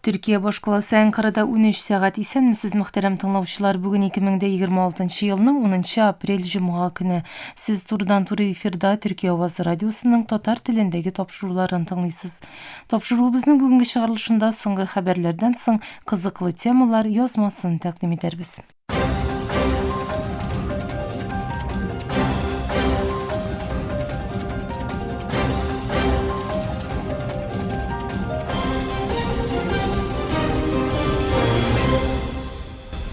Төркия башкаласы Әнкарада 13 сәгать. Исәнмесез, мөхтәрәм тыңлаучылар. Бүген 2026 елның 10 апрель җомга көне. Сез турыдан-туры эфирда Төркия авазы радиосының татар телендәге тапшыруларын тыңлыйсыз. Тапшыруыбызның бүгенге чыгарылышында соңгы хәбәрләрдән соң кызыклы темалар язмасын тәкъдим итәрбез.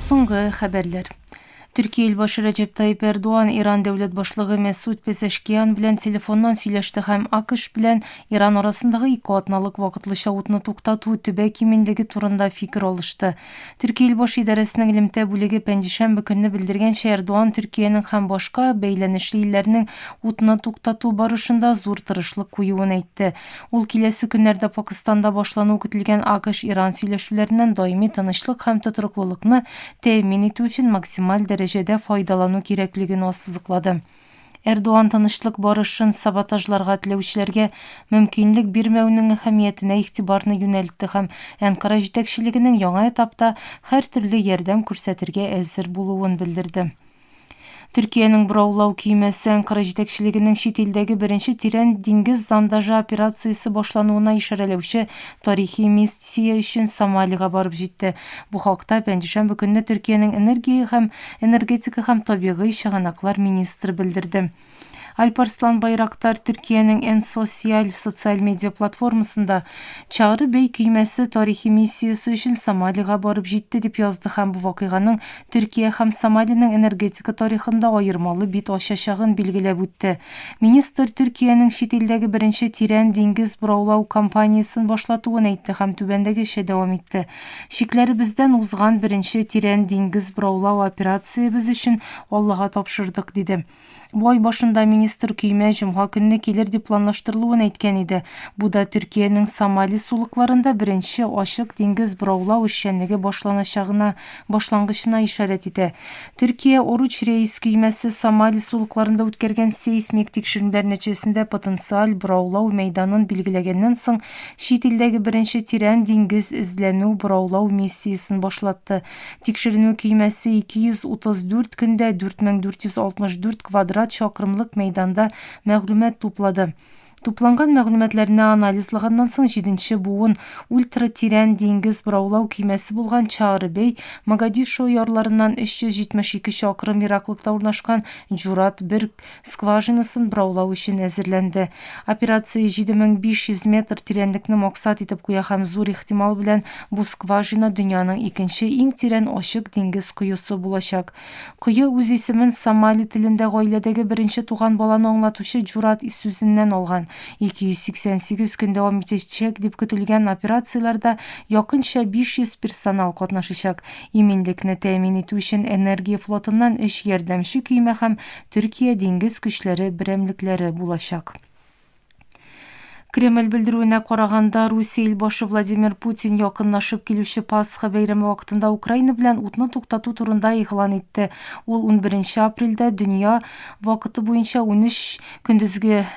Соңгы хәбәрләр. Төркия илбашы Рәҗәп Тайип Эрдоан Иран дәүләт башлыгы Мәсуд Пезешкиан белән телефоннан сөйләште һәм АКШ белән Иран арасындагы ике атналык вакытлыча утны туктату төбәк иминлеге турында фикер алышты. Төркия Илбаш идарәсенең элемтә бүлеге пәнҗешәмбе көнне белдергәнчә, Эрдоан Төркиянең һәм башка бәйләнешле илләрнең утны туктату барышында зур тырышлык куюын әйтте. Ул киләсе көннәрдә Пакыстанда башлануы көтелгән АКШ-Иран сөйләшүләреннән даими тынычлык һәм тотрыклылыкны тәэмин итү өчен максималь дәрәҗәдә файдалану кирәклеген ассызыклады. Эрдоан тынычлык барышын саботажларга теләүчеләргә мөмкинлек бирмәүнең әһәмиятенә игътибарны юнәлтте һәм Әнкара җитәкчелегенең яңа этапта һәртөрле ярдәм күрсәтергә әзер булуын белдерде. Төркиянең бораулау көймәсе Әнкара җитәкчелегенең чит илдәге беренче тирән диңгез зондажы операциясе башлануына ишарәләүче тарихи миссия өчен Сомалига барып җитте. Бу хакта пәнҗешәмбе көнне Төркиянең энергия һәм Энергетика һәм табигый чыганаклар министры белдерде. Альпарслан Байрактар Төркиянең Nsocial социаль медиа платформасында Чагры бей көймәсе тарихи миссиясе өчен Сомалига барып җитте дип язды һәм бу вакыйганың Төркия һәм Сомалиның энергетика тарихында аермалы бит ачачагын билгеләп үтте. Министр Төркиянең чит илдәге беренче тирән диңгез бораулау кампаниясен башлатуын әйтте һәм түбәндәгечә дәвам итте, Чикләребездән узган беренче тирән диңгез бораулау операциябез өчен Аллага тапшырдык, диде. Бу ай башында министр көймә җомга көнне килер дип планлаштырылуын әйткән иде. Бу да Төркиянең Сомали сулыкларында беренче ачык диңгез бораулау эшчәнлеге башланачагына башлангычына ишарәт итә. Төркия Оруч Рейс көймәсе Сомали сулыкларында үткәргән сейсмик тикшеренүләр нәтиҗәсендә потенциаль бораулау мәйданын билгеләгәннән соң Чит илдәге беренче тирән диңгез эзләнү-бораулау миссиясен башлатты. Тикшеренү көймәсе 234 көндә 4464 квадрат чакрымлык мәйданда мәгълүмат туплады. Тупланган мәгълүматларны анализлаганнан соң җиденче буын ультратирән диңгез бораулау көймәсе булган Чаары-Бей Могадишо ярларыннан 372 чакрым ераклыкта урнашкан Джурат-1 скважинасын бораулау өчен әзерләнде. Операция 7500 метр тирәнлекне максат итеп куя һәм зур ихтимал белән бу скважина дөньяның икенче иң тирән ачык диңгез коесы булачак. Кое үз исемен сомали телендә гаиләдәге беренче туган баланы аңлатучы джурат сүзеннән алган. 288 көн дәвам итәчәк дип көтелгән операцияләрдә якынча 500 персонал катнашачак. Иминлекне тәэмин итү өчен энергия флотыннан өч ярдәмче көймә һәм Төркия диңгез көчләре берәмлекләре булачак. Кремль белдерүенә караганда, Русия илбашы Владимир Путин якынлашып килүче Пасха бәйрәме вакытында Украина белән утны туктату турында игълан итте. Ул 11 апрельдә дөнья вакыты буенча 13 көндезге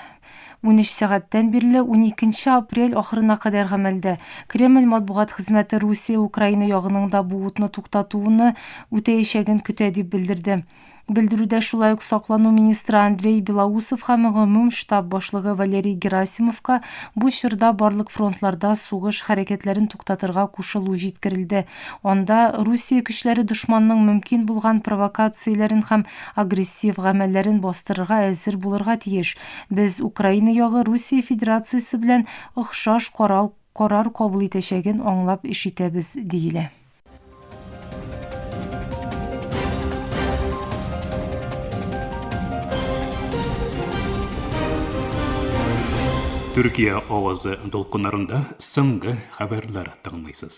13 сәгатьтән бирле 12 апрель ахырына кадәр гамәлдә. Кремль матбугат хезмәте Русия Украина ягының да бу утны туктатуны үтәячәген көтә дип белдерде. Белдерүдә шулай ук саклану министры Андрей Белоусов һәм гомум штаб башлыгы Валерий Герасимовка бу чорда барлык фронтларда сугыш хәрәкәтләрен туктатырга кушылу җиткерелде. Анда Русия көчләре дошманның мөмкин булган провокацияләрен һәм агрессив гамәлләрен бастырырга әзер булырга тиеш. Без Украина ягы Русия Федерациясе белән охшаш карал карар кабул итәчәген аңлап эш итәбез, диелә. Төркия авазы дулкыннарында соңгы хәбәрләр тыңлыйсыз.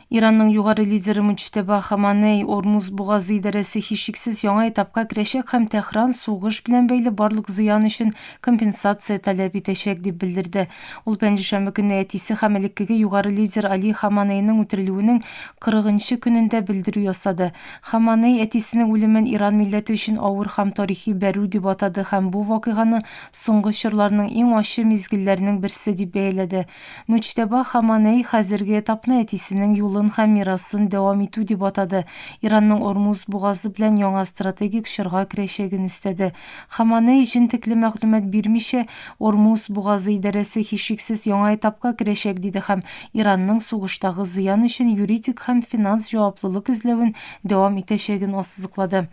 Иранның югары лидеры Муҗтаба Хаманей Ормуз бугазы идарәсе һичшиксез яңа этапка керәчәк һәм Тәһран сугыш белән бәйле барлык зыян өчен компенсация таләп итәчәк, дип белдерде. Ул пәнҗешәмбе көнне әтисе һәм элеккеге югары лидер Али Хаманейның үтерелүенең 40 нчы көнендә белдерү ясады. Хаманей әтисенең үлемен Иран милләте өчен авыр һәм тарихи бәрү дип атады һәм бу вакыйганы соңгы чорларның иң ачы мизгелләренең берсе дип бәяләде. Мөҗтәба Хаманей хәзерге этапны әтисенең юлын һәм мирасын дәвам итү дип атады, Иранның Ормуз бугазы белән яңа стратегик чорга керәчәген өстәде. Хаманей җентекле мәгълүмат бирмичә, Ормуз бугазы идарәсе һичшиксез яңа этапка керәчәк, диде һәм Иранның сугыштагы зыян өчен юридик һәм финанс җаваплылык эзләвен дәвам итәчәген ассызыклады.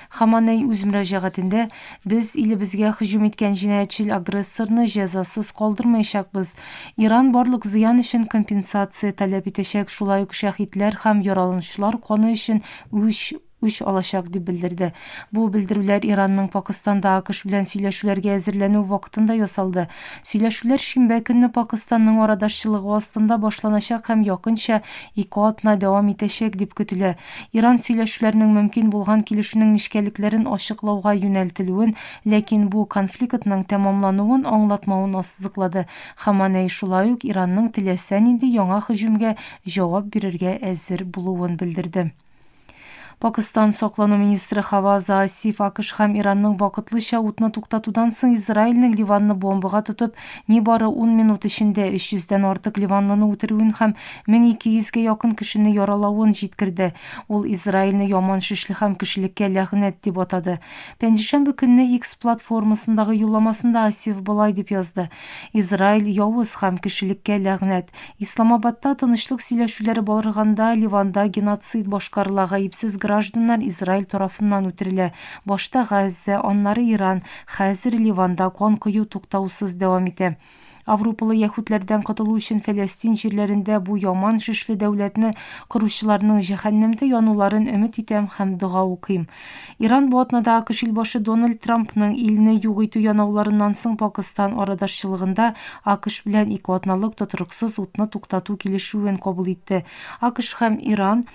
Хаманей үз мөрәҗәгатендә, Без илебезгә һөҗүм иткән җинаятьчел агрессорны җәзасыз калдырмаячакбыз. Иран барлык зыян өчен компенсация таләп итәчәк, шулай ук шәһитләр һәм яраланучылар каны өчен үч үч алачак, дип белдерде. Бу белдерүләр Иранның Пакыстанда АКШ белән сөйләшүләргә әзерләнү вакытында ясалды. Сөйләшүләр шимбә көнне Пакыстанның арадашчылыгы астында башланачак һәм якынча ике атна дәвам итәчәк дип көтелә. Иран сөйләшүләрнең мөмкин булган килешүнең нечкәлекләрен ачыклауга юнәлтелүен, ләкин бу конфликтның тәмамлануын аңлатмавын ассызыклады. Хаманей шулай ук Иранның теләсә нинди яңа һөҗүмгә җавап бирергә әзер булуын белдерде. Пакыстан саклану министры Хаваза Асиф АКШ һәм Иранның вакытлыча утны туктатудан соң Израильнең Ливанны бомбага тотып, нибары ун минут эчендә 300 дән артык ливанлыны үтерүен һәм 1200 гә якын кешене яралавын җиткерде. Ул Израильне яман шешле һәм кешелеккә ләгънәт дип атады. Пәнҗешәмбе көнне X платформасындагы юлламасында Асиф болай дип язды, Израиль явыз һәм кешелеккә ләгънәт. Исламабадта тынычлык сөйләшүләре барганда Ливанда геноцид башкарыла, гаепсез гражданнар Израиль тарафыннан үтерелә. Башта Газзә, аннары Иран, хәзер Ливанда кан кою туктаусыз дәвам итә. Аврупалы яһүдләрдән котылу өчен Фәләстин җирләрендә бу яман шешле дәүләтне коручыларның җәһәннәмдә януларын өмет итәм һәм дога укыйм. Иран бу атнада АКШ илбашы Дональд Трампның илне юк итү янауларыннан соң Пакыстан арадашчылыгында АКШ белән ике атналык тотрыксыз утны туктату килешүен кабул итте. АКШ һәм Иран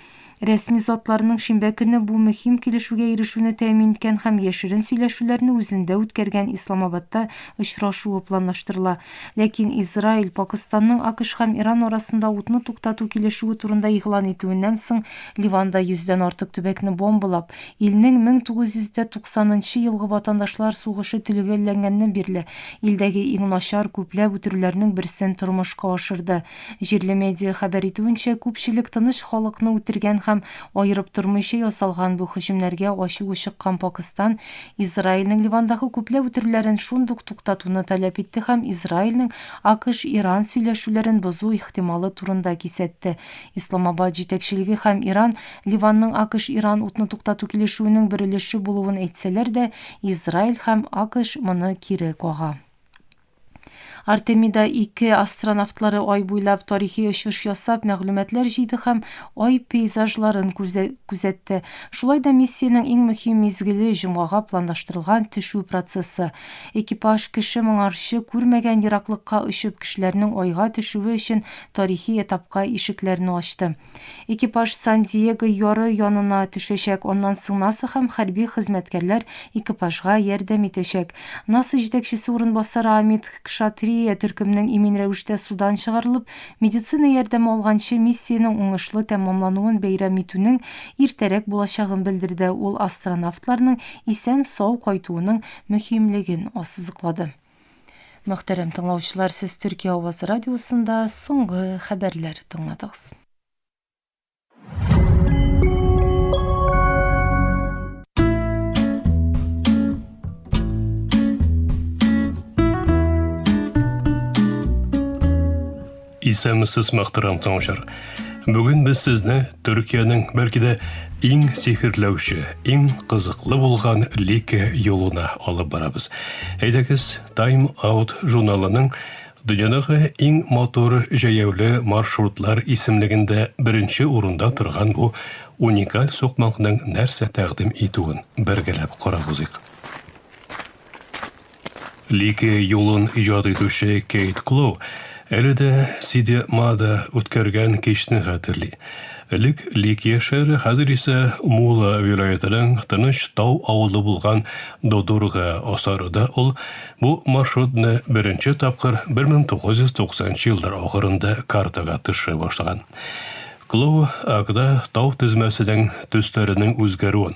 Рәсми затларның шимбә көнне бу мөһим килешүгә ирешүне тәэмин иткән һәм яшерен сөйләшүләрне үзендә үткәргән Исламабадта очрашуы планлаштырыла. Ләкин Израиль, Пакыстанның АКШ һәм Иран арасында утны туктату килешүе турында игълан итүеннән соң Ливанда йөздән артык төбәкне бомбалап, илнең 1990 нчы елгы ватандашлар сугышы төгәлләнгәннән бирле илдәге иң начар күпләп үтерүләрнең берсен тормышка ашырды. Җирле медиа хәбәр итүенчә, күпчелек тыныч халыкны үтергән һәм аерып тормыйча ясалган бу һөҗүмнәргә ачуы чыккан Пакыстан Израильнең Ливандагы күпләп үтерүләрен шундук туктатуны таләп итте һәм Израильнең АКШ-Иран сөйләшүләрен бозу ихтималы турында кисәтте. Исламабад җитәкчелеге һәм Иран Ливанның АКШ-Иран утны туктату килешүенең бер өлеше булуын әйтсәләр дә, Израиль һәм АКШ моны кире кага. Артемида 2 астронавтлары ай буйлап тарихи очыш ясап, мәгълүматлар җыйды һәм ай пейзажларын күзәтте. Шулай да миссиянең иң мөһим мизгеле, җомгага планлаштырылган төшү процессы. Экипаж кеше моңарчы күрмәгән ераклыкка очып, кешеләрнең айга төшүе өчен тарихи этапка ишекләрне ачты. Экипаж Сан-Диего яры янына төшәчәк, аннан соң НАСА һәм хәрби хезмәткәрләр экипажга ярдәм итәчәк. НАСА җитәкчесе урынбасары Амит Кшатрия төркемнең имин рәвештә судан чыгарылып, медицина ярдәме алганчы миссиянең уңышлы тәмамлануын бәйрәм итүнең иртәрәк булачагын белдерде, ул астронавтларның исән-сау кайтуының мөһимлеген ассызыклады. Мөхтәрәм тыңлаучылар, сез Төркия авазы радиосында соңгы хәбәрләр тыңладыгыз. Исәнмесез, мөхтәрәм тыңлаучылар. Бүген без сезне Төркиянең бәлки дә иң сихерләүче, иң кызыклы булган Лике юлына алып барабыз. Әйдәгез, Time Out журналының дөньядагы иң матур җәяүле маршрутлар исемлегендә беренче урында торган бу уникаль сукмакның нәрсә тәкъдим итүен бергәләп карап узыйк. Лике юлын иҗат итүче Кейт Клоу Әле дә Сидемада үткәргән кичне хәтерли. Элек Ликия шәһәре, хәзер исә Мула вилаятының тыныч тау авылы булган Додурга Осарыда ул бу маршрутны беренче тапкыр 1990 еллар ахырында картага төшерә башлаган. Клоу Акда тау тезмәсенең төсләренең үзгәрүен,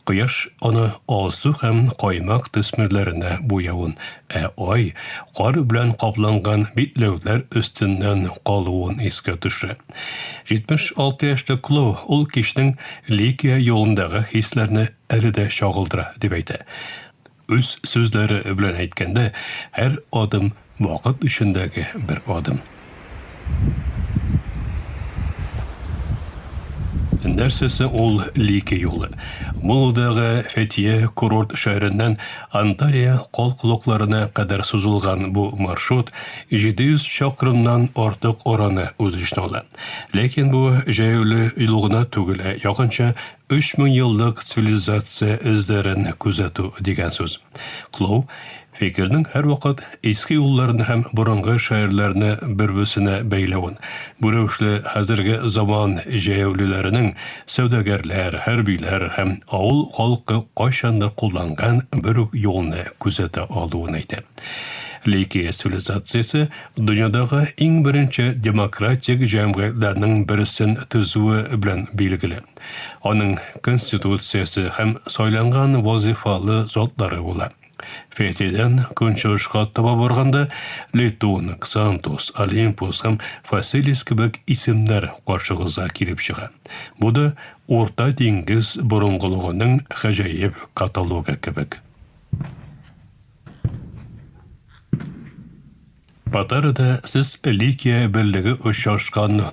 кояш аны алсу һәм каймак төсмерләренә буявын, ә ай кар белән капланган битләүләр өстеннән калуын искә төшерә. 76 яшьлек Клоу ул кичнең Ликия юлындагы хисләрне әле дә чагылдыра, дип әйтә. Үз сүзләре белән әйткәндә, һәр адым вакыт эчендәге бер адым. Нәрсәсе ул Лике юлы? Мулудагы Фетье курорт шәһәреннән Анталия калкулыкларына кадәр сузылган бу маршрут 700 чакрымнан артык араны үз эченә ала. Ләкин бу җәяүле юл гына түгел, ә якынча 3000 еллык цивилизация эзләрен күзәтү дигән сүз. Клоу фикернең һәрвакыт иске юлларны һәм борынгы шәһәрләрне бер-берсенә бәйләвен, бу рәвешле хәзерге заман җәяүлеләренең сәүдәгәрләр, хәрбиләр һәм авыл халкы кайчандыр кулланган бер үк юлны күзәтә алуын әйтә. Ликия цивилизациясе дөньядагы иң беренче демократик җәмгыятьләрнең берсен төзүе белән билгеле. Аның конституциясе һәм сайланган вазифалы затлары була. Фетидән көнчыгышка таба барганда Летун, Ксантус, Олимпус һәм Фасилис кебек исемнәр каршыгызга килеп чыга. Бу да Урта диңгез борынгылыгының гаҗәеп каталогы кебек. Патарада сез Ликия берлеге очрашкан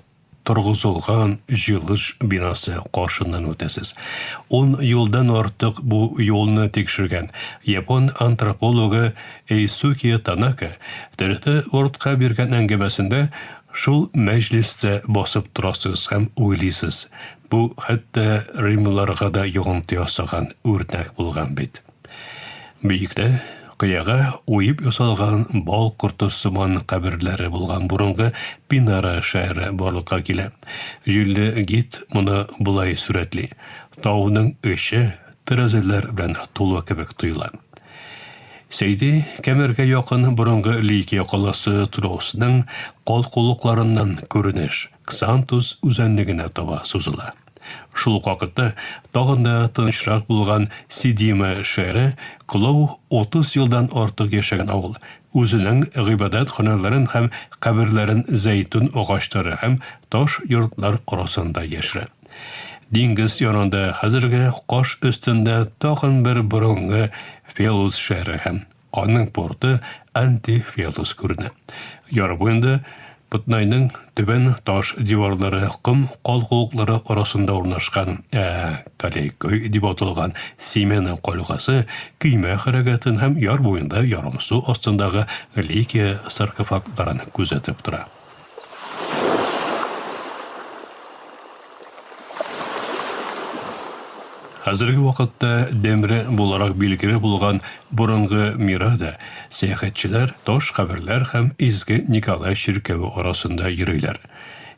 торгызылган җыелыш бинасы каршыннан үтәсез. Ун елдан артык бу юлны тикшергән япон антропологы Эйсуки Танака TRT World-ка биргән әңгәмәсендә шул мәҗлестә басып торасыз һәм уйлыйсыз, бу хәтта римлыларга да йогынты ясаган үрнәк булган бит. Биектә, кыяга уеп ясалган бал корты сыман каберләре булган борынгы Пинара шәһәре барлыкка килә. Җирле гид моны болай сурәтли, Тауның эче тәрәзәләр белән тулы кебек тоела. Сәйди Кәмәргә якын борынгы Ликия каласы Тросның калкулыкларыннан күренеш Ксантус үзәнлегенә таба сузыла. Шул ук вакытта тагын да тынычрак булган Сидима шәһәре, Клоу 30 елдан артык яшәгән авыл, үзенең гыйбадәтханәләрен һәм каберләрен зәйтүн агачлары һәм таш йортлар арасында яшерә. Диңгез янында хәзерге каш өстендә тагын бер борынгы Фелус шәһәре һәм Аның порты Антифелус күренә. Яр буенда Пытнайның түбән таш диварлары ком калкулыклары арасында урнашкан, ә Калейкөй дип аталган Симена кальгасы көймә хәрәкәтен һәм яр буенда ярымсу астындагы Ликия саркофагларын күзәтеп тора. Хәзерге вакытта Демре буларак билгеле булган борынгы Мирада сәяхәтчеләр таш каберләр һәм Изге Николай чиркәве арасында йөриләр.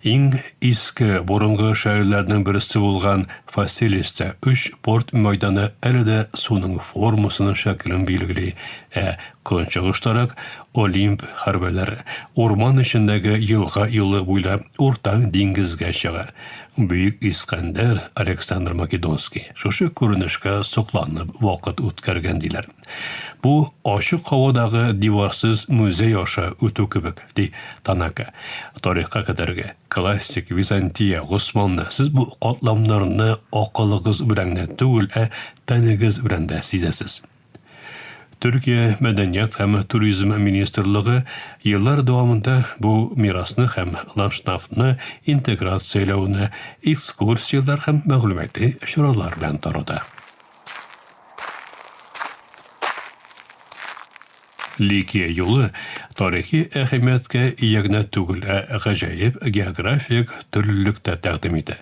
Иң иске борынгы шәһәрләрнең берсе булган Фасилистә өч порт мәйданы әле дә суның формасының шәкелен билгели, ә көнчыгыштарак Олимп хәрбәләре урман эчендәге елга юлы буйлап Урта диңгезгә чыга. Бөек Искәндәр, Александр Македонский, шушы күренешкә сокланып вакыт үткәргән, диләр. Бу ачык һавадагы диварсыз музей аша үтү кебек, ди Танака. Тарихка кадәрге, классик, Византия, Госманлы, сез бу катламнарны акылыгыз белән генә түгел, ә тәнегез белән дә сизәсез. Төркия мәдәният һәм туризм министрлыгы еллар дәвамында бу мирасны һәм ландшафтны интеграцияләүне экскурсияләр һәм мәгълүмати чаралар белән тарата. Ликия юлы тарихи әһәмияткә ия генә түгел, ә гаҗәеп географик төрлелек тә тәкъдим итә.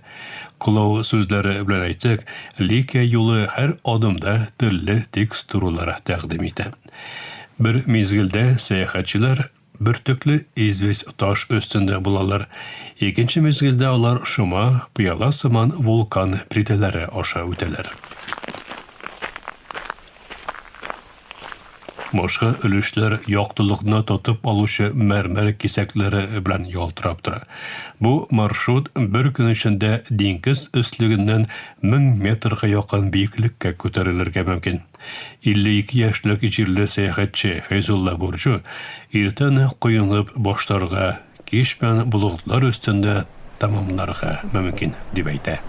Клоу сүзләре белән әйтсәк, Ликия юлы һәр адымда төрле текстуралар тәкъдим итә. Бер мизгелдә сәяхәтчеләр бөртекле известь таш өстендә булалар, икенче мизгелдә алар шома пыяла сыман вулкан плитәләре аша үтәләр. Башка өлешләр яктылыкны тотып алучы мәрмәр кисәкләре белән ялтырап тора. Бу маршрут бер көн эчендә диңгез өслегеннән 1000 метрга якын биеклеккә күтәрелергә мөмкин. 52 яшьлек җирле сәяхәтче Фәйзулла Бурҗу иртән коенып башларга, кич белән болытлар өстендә тәмамларга мөмкин, дип әйтә.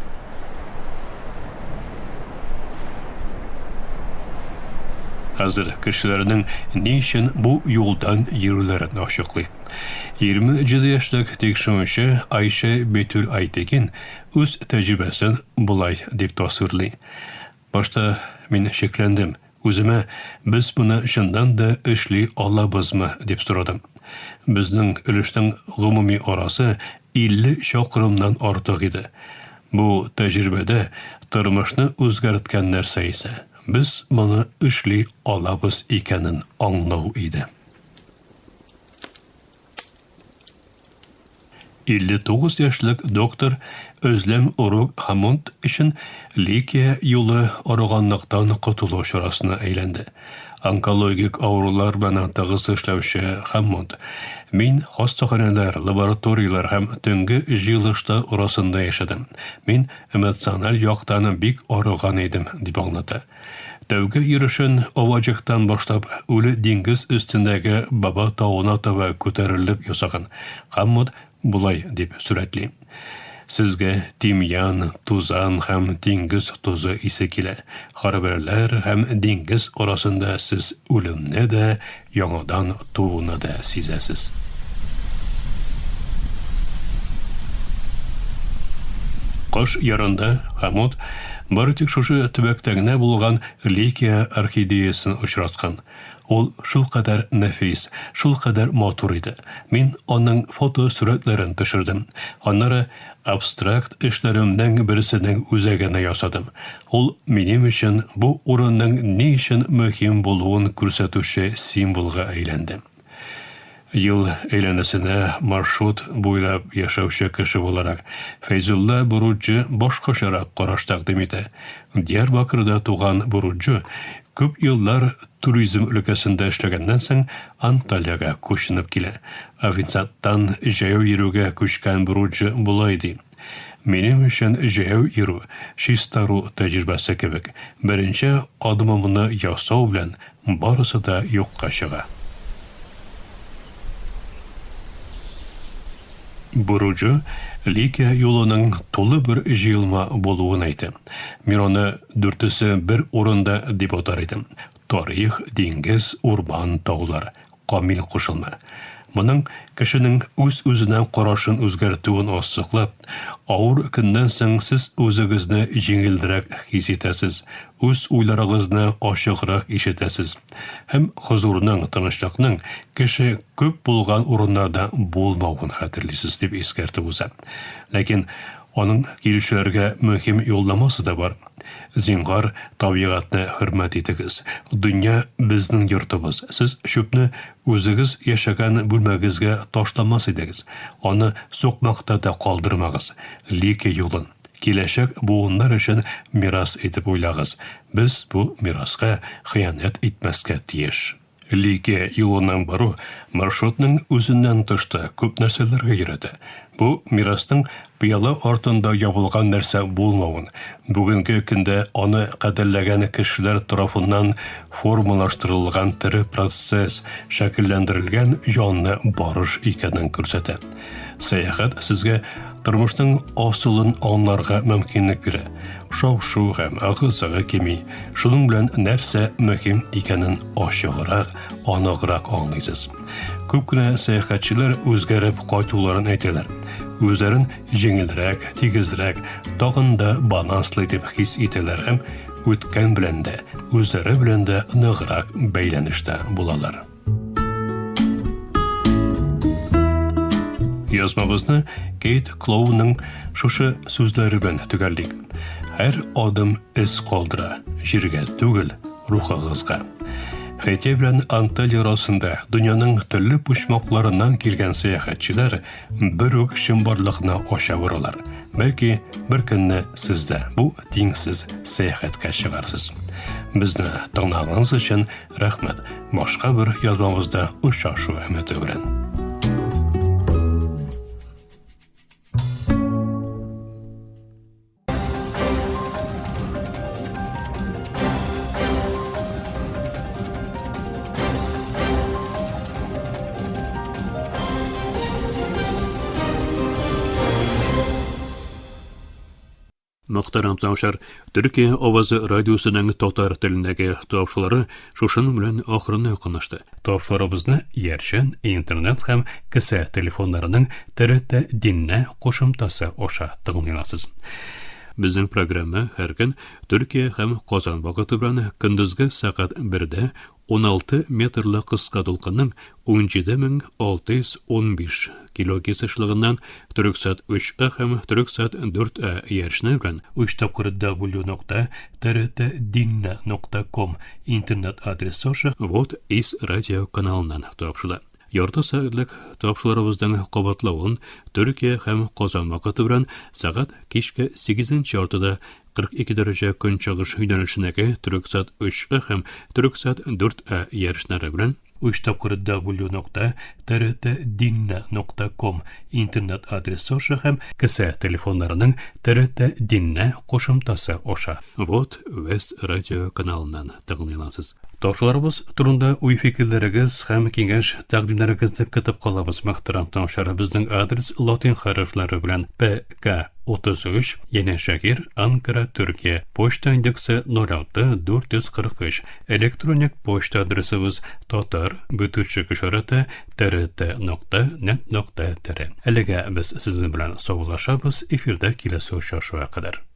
Хәзер кешеләрнең ни өчен бу юлдан йөрүләрен ачыклыйк. 27 яшьлек тикшерүче Айшә Бетүл Айтекин үз тәҗрибәсен болай дип тасвирлый. Башта мин шикләндем, үземә, без моны чыннан да эшли алабызмы, дип сорадым. Безнең өлешнең гомуми арасы 50 чакрымнан артык иде. Бу тәҗрибәдә тормышны үзгәрткән нәрсә исә, без моны эшли алабыз икәнен аңлау иде. 59 яшьлек доктор Özlem Орук Хамонд өчен Ликия юлы арыганлыктан котылу чарасына әйләнде. Онкологик авырулар белән тыгыз эшләүче Хаммонд, Мин хастаханәләр, лабораторияләр һәм төнге җыелышлар арасында яшәдем. Мин эмоциональ яктан бик арыган идем, дип аңлата. Тәүге йөрешен Оваҗыктан башлап, Үле диңгез өстендәге Баба тавына таба күтәрелеп ясаган. Хаммуд болай дип сурәтли. Сезгә тимьян, тузан һәм диңгез тозы исе килә. Хәрабәләр һәм диңгез арасында сез үлемне дә, яңадан тууны да сизәсез. Кыш ярында Хамут бары тик шушы төбәктә генә булган Ликия орхидеясын очраткан. Ул шулкадәр нәфис, шулкадәр матур иде. Мин аның фотосурәтләрен төшердем. Аннары абстракт эшләремнең берсенең үзәгенә ясадым. Ул минем өчен бу урынның ни өчен мөһим булуын күрсәтүче символга әйләнде. Ел әйләнәсенә маршрут буйлап яшәүче кеше буларак, Фәйзулла Буруджи башкачарак караш тәкъдим итә. Диярбакырда туган Буруджи күп еллар туризм өлкәсендә эшләгәннән соң Анталиягә күченеп килә. Официанттан җәяү йөрүгә күчкән Буруджи болай ди, Минем өчен җәяү йөрү, чистару тәҗрибәсе кебек. Беренче адымымны ясау белән барысы да юкка чыга. Буруджи Ликия юлының тулы бер җыелма булуын әйтә. Мин аны дүртесе бер урында дип атар идем. Тарих, диңгез, урман, таулар. Камил кушылма. Моның кешенең үз-үзенә карашын үзгәртүен ассыклап, авыр көннән соң сез үзегезне җиңелрәк хис итәсез, үз уйларыгызны ачыграк ишетәсез һәм хозурның, тынычлыкның кеше күп булган урыннарда булмавын хәтерлисез, дип искәртеп уза. Ләкин аның килүчеләргә мөһим юлламасы да бар. Зинһар, табигатьне хөрмәт итегез. Дөнья, безнең йортыбыз. Сез чүпне үзегез яшәгән бүлмәгезгә ташламас идегез. Аны сукмакта да калдырмагыз. Лике юлын, киләчәк буыннар өчен мирас итеп уйлагыз. Без бу мираска хыянәт итмәскә тиеш. Лике юлыннан бару маршрутның үзеннән тыш та күп нәрсәләргә өйрәтә. Бу мирасның пыяла артында ябылган нәрсә булмавын, бүгенге көндә аны кадерләгән кешеләр тарафыннан формалаштырылган тере процесс, шәкелләндерелгән җанлы барыш икәнен күрсәтә. Сәяхәт сезгә тормышның асылын аңларга мөмкинлек бирә. Шау-шу һәм ыгы-зыгы кими. Шуның белән нәрсә мөһим икәнен ачыграк, аныграк аңлыйсыз. Күп кенә сәяхәтчеләр үзгәреп кайтуларын әйтәләр. Үзләрен җиңелрәк, тигезрәк, тагын да баланслы итеп хис итәләр һәм үткән белән дә, үзләре белән дә ныграк бәйләнештә булалар. Язмабызны Кейт Клоуның шушы сүзләре белән төгәллик. Һәр адым эз калдыра, җиргә түгел, рухыгызга. Фетия белән Анталия арасында дөньяның төрле почмакларыннан килгән сәяхәтчеләр бер үк чынбарлыкны ача баралар. Бәлки, бер көнне сез дә бу тиңсез сәяхәткә чыгарсыз. Безне тыңлаганыгыз өчен рәхмәт. Башка бер язмабызда очрашу өмете белән. Мөхтәрәм тыңлаучылар, Төркия авазы радиосының татар телендәге тапшырулары шушының белән ахырына якынлашты. Тапшыруларыбызны иярчен интернет һәм кесә телефоннарының ТРТ Динне кушымтасы аша тыңлый аласыз. Безнең программа һәр көн Төркия һәм Казан вакыты белән көндезге сәгать 1дә 16 метрлы кыска дулкынның 17615 килогерц ешлыгыннан Төрексат 3А һәм Төрексат 4А иярчене белән 3 тапкыр w нокта trtdinne.com интернет адресы аша Вот из радио каналыннан тапшырыла. Ярты сәгатьлек тапшыруларыбызның кабатлавын Төркия һәм Казан вакыты белән сәгать кичке 8 яртыда 42 дәрәҗә көнчыгыш юнәлешендәге Төрексат 3А һәм Төрексат 4А иярченнәре белән 3 тапкыр w нокта trtdinne.com интернет адресы аша һәм кесә телефоннарының TRT Динне кушымтасы аша Вот Вест радио каналыннан тыңлый аласыз. Тапшыруларыбыз турында уй-фикерләрегез һәм киңәш тәкъдимнәрегезне көтеп калабыз. Мөхтәрәм тыңлаучылар, безнең адрес латин хәрефләре белән ПК 33, Янәшәһир, Анкара, Төркия. Почта индексы 06 443. Электроник почта адресыбыз татар бөтүчек ишарәте trt.net.tr. Әлегә без сезнең белән саубуллашабыз, эфирдә киләсе очрашуга кадәр.